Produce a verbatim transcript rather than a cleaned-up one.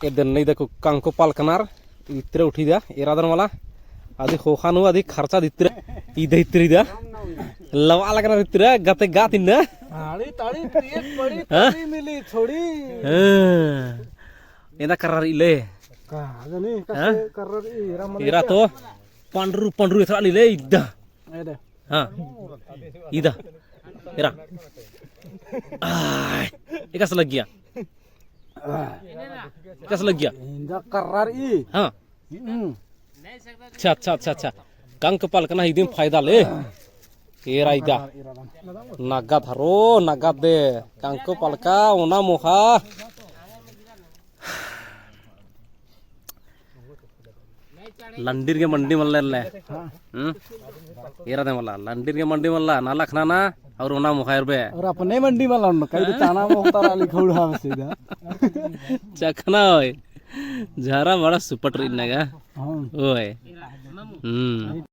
एदन नहीं देखो, कांको पालकनर इतरे उठी दा, एरादन वाला। अदी ख़ोख़ा नू अदी खर्चा दितरे, इदे इतरे दा। लवा लगनर इतरे, गते गात इन्ना। ताड़ी, ताड़ी, पिए पड़ी, हाँ? ताड़ी मिली, छोड़ी। हाँ। एन्दा कर्रा रई ले। का, जानी, हाँ? कसे कर्रा रई, एरा मने एरा का? तो पंडरू, पंडरू एथरा ली ले, इद्दा। एदे। हाँ। इदा। एरा। आय। एकासे लग्गिया। एकासे लग्गिया। एन्दा कर्रा रई। हाँ। हम्म। अच्छा, अच्छा, अच्छा, अच्छा। कांको पालकना इदिम फायदा ले। एरा इदा। नगद हरो, नगद दे। कांको पालका, ओना मोख़ा। लंडिर गे मंडी मल्ला ले। हाँ। हम्म? एरा दे मल्ला, लंडिर गे मंडी मल्ला, ना लखना ना, और ओना मोख़ा एरबे। और अपने मंडी मल्ला उन्नो, कई तो चाना मोख़ता राली खौड़ा बस इदा। चखना ओय। झारा बड़ा सुपट रई इन्ना गा। हाँ। ओय। हम्म।